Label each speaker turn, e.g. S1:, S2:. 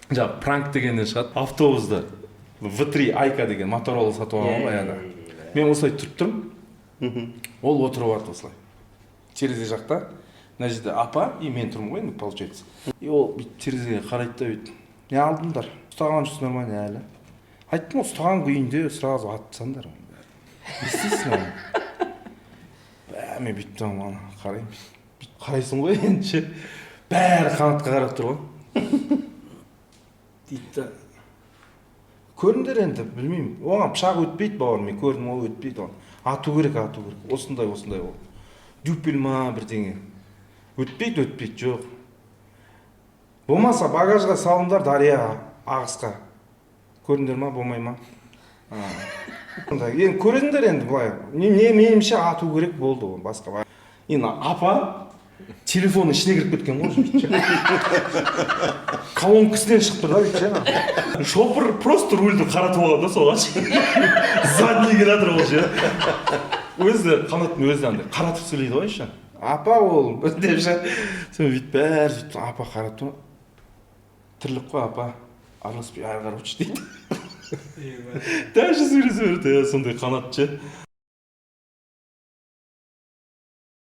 S1: Жаңағы пранк дегеннен шығады. Автобуста В3 Айка деген Моторола сатып алған ғой баяғыда. Мен осылай тұрып тұрмын, ол отырып алады осылай терезе жақта. Мына жерде апа и мен тұрмын ғой енді, получается. И ол бүйтіп терезеге қарайды да, бүйтіп: «Не алдыңдар, ұстаған жоқсыңдар ма, не әлі?» Айттым ғой, ұстаған күйінде сразу атып тастаңдар оның бәрін, не істейсің оны? Бә, мен бүйтіп тұрмын, ана қараймын, бүйтіп қарайсың ғой енді ше, бәрі Қанатқа қарап тұр ғой дейді да. Көріңдер енді, білмеймін, оған пышақ өтпейді, бауырым, мен көрдім, ол өтпейді, оған ату керек, ату керек. Осындай, осындай, ол дюпель ма, бірдеңе, өтпейді, өтпейді. Жоқ болмаса багажға салыңдар, дарияға, ағысқа. Көрдіңдер ма, болмай ма? А. Енді көресіңдер енді былай, не, меніңше, ату керек болды ол. Басқа енді апа телефонның ішіне кіріп кеткен ғой уже, бүйтіп ше. Колонкасынан шығып тұр да, бүйтіп ше, ана.
S2: Шопыр просто рульді қаратып алған да соған ше, задний келе жатыр ол ше.
S1: Өзі, Қанаттың өзі андай қаратып сөйлейді ғой еще. Апа ол деп ше, соны бүйтіп бәрі сөйтіп, апа қарап тұр. «Тірлік қой, апа, араласпай ары қарай отыршы», — дейді.
S2: Даже сөйлесе береді, иә, сондай Қанат ше.